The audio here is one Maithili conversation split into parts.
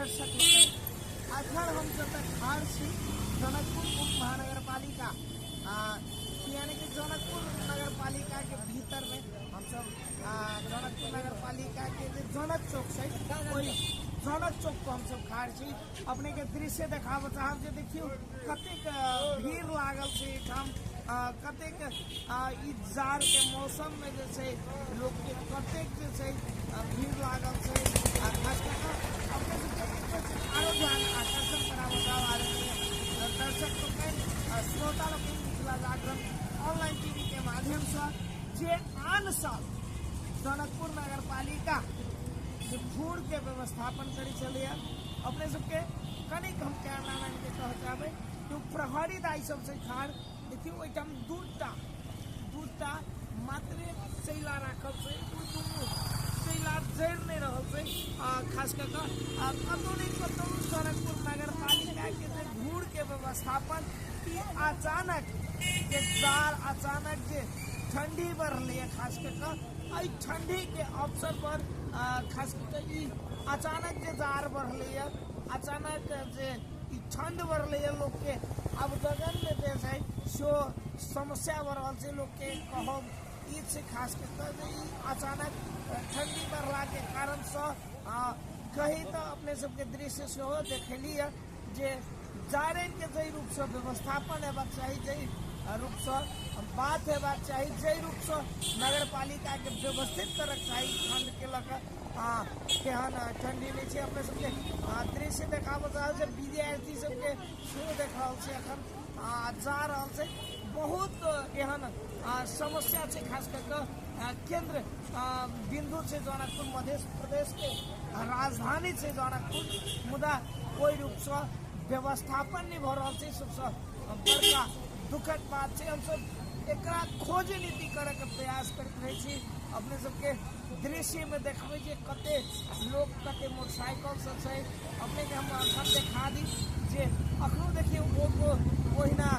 दर्शक लोकनि, अखन हम जतऽ ठाढ़ छी जनकपुर उप महानगरपालिका यानी कि जनकपुर नगरपालिका के भीतर में हमसब जनकपुर नगरपालिका के जे जनक चौक छै ओहि जनक चौक पर हमसब ठाढ़ छी। अपने के दृश्य देखाबऽ चाहब जे देखियौ कतेक भीड़ लागल छै एहिठाम, कतेक ई जाड़ के मौसम में जे छै लोक के कतेक जे छै भीड़ लागल छै। आ खास कऽ कऽ अपने सबके आरो ध्यान आकर्षण कराबऽ चाहब आदरणीय दर्शक लोकनि, श्रोता लोकनि, मिथिला जागरण ऑनलाइन टीवी के माध्यम से जे आन साल जनकपुर नगरपालिका जे घूर के व्यवस्थापन करै छलैया, अपने सबके कनिक हम कैमरामैन के कहऽ चाहबै कि ओ प्रहरी दाइ सब छै ठाढ़, देखियौ ओहिठाम दूटा मात्रे चैला राखल छै, ओ दुनू चैला जरि नहि रहल छै। आ खास कऽ कऽ कतहु नहि कतहु जनकपुर नगरपालिकाके जे घूरके व्यवस्थापन ई अचानक जे जाड़, अचानक जे ठंडी बढ़लैए, खास कऽ कऽ एहि ठंडीके अवसर पर खास कऽ कऽ ई अचानक जे जाड़ बढ़लैए, अचानक जे ई ठंड बढ़लैए, लोकके आब गगनमे जे छै सेहो समस्या भऽ रहल छै। लोकके कहब ई छै खास कऽ कऽ जे ई अचानक ठंडी बढ़लाके कारणसँ कही तऽ अपने सबके दृश्य सेहो देखेलिए जे जारनिके जाहि रूपसँ व्यवस्थापन हेबाक चाही, जाहि रूपसँ बात हेबाक चाही, जाहि रूपसँ नगरपालिकाके व्यवस्थित करक चाही ठण्डके लऽ कऽ, केहन ठण्डी नहि छै। अपने सबके दृश्य देखाबऽ चाहै छै, विद्यार्थी सबके सेहो देख रहल छै एखन जा रहल छै। बहुत एहन समस्या छै, खास कऽ कऽ केन्द्र बिन्दु छै जनकपुर, मध्य प्रदेशके राजधानी छै जनकपुर, मुदा ओहि रूपसँ व्यवस्थापन नहि भऽ रहल छै। सबसँ बड़का दुखद बात छै। हमसब एकरा खोज नीति करैके प्रयास करैत रहै छी। अपने सबके दृश्यमे देखबै जे कते लोक कते मोटरसाइकिल सब छै। अपनेके हम अखन देखा दी जे अखनो देखियौ ऑटो ओहिना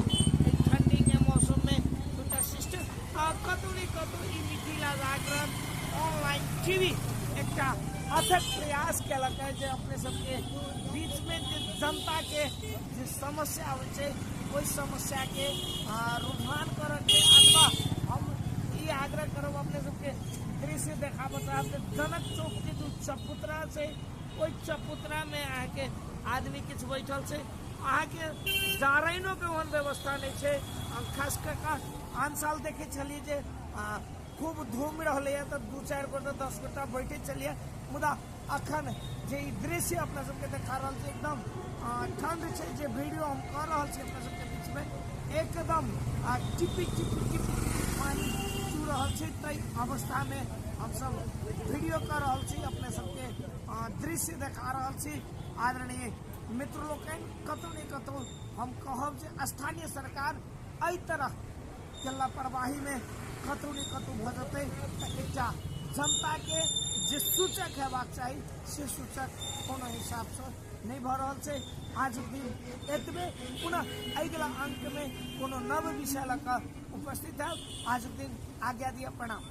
ठंडीके मौसममे दूटा सिस्टम आ कतहु ने कतहु ई मिथिला जागरण ऑनलाइन टीवी एकटा अथक प्रयास केलक है जे अपने सबके बीचमे जे जनताके जे समस्या होइ छै ओहि समस्याके रुझान करऽके, अथवा हम ई आग्रह करब अपने सबके दृश्य देखाबऽ चाहब जे जनक चौकके जो चबूतरा छै ओहि चबूतरामे अहाँके आदमी किछु बैठल छै, अहाँके जारैनोके ओहन व्यवस्था नहि छै। खास कऽ कऽ आन साल देखै छलियै जे खूब धूम रहलैए तऽ 2-4 गोटा 10 गोटा बैठै छलियै, मुदा अखन जे ई दृश्य अपना सबके देखा रहल छै एकदम ठंड छै। जे वीडियो हम कऽ रहल छी अपना सबके बीचमे एकदम टिपी टिपी टिपी टिपी पानि चू रहल छै, ताहि अवस्थामे हमसब वीडियो कऽ रहल छी, अपने सबके दृश्य देखा रहल छी। आदरणीय मित्र लोकनि, कतहु ने कतहु हम कहब जे स्थानीय सरकार एहि तरह के लापरवाहीमे कतहु ने कतहु भऽ जेतै तऽ एकटा जनताके जे सूचक हेबाक चाही से सूचक कोनो हिसाबसँ नहि भऽ रहल छै। आजुक दिन एतबे, पुनः अगिला अंकमे कोनो नव विषय लऽ कऽ उपस्थित हैब। आजुक दिन आज्ञा दिअ, प्रणाम।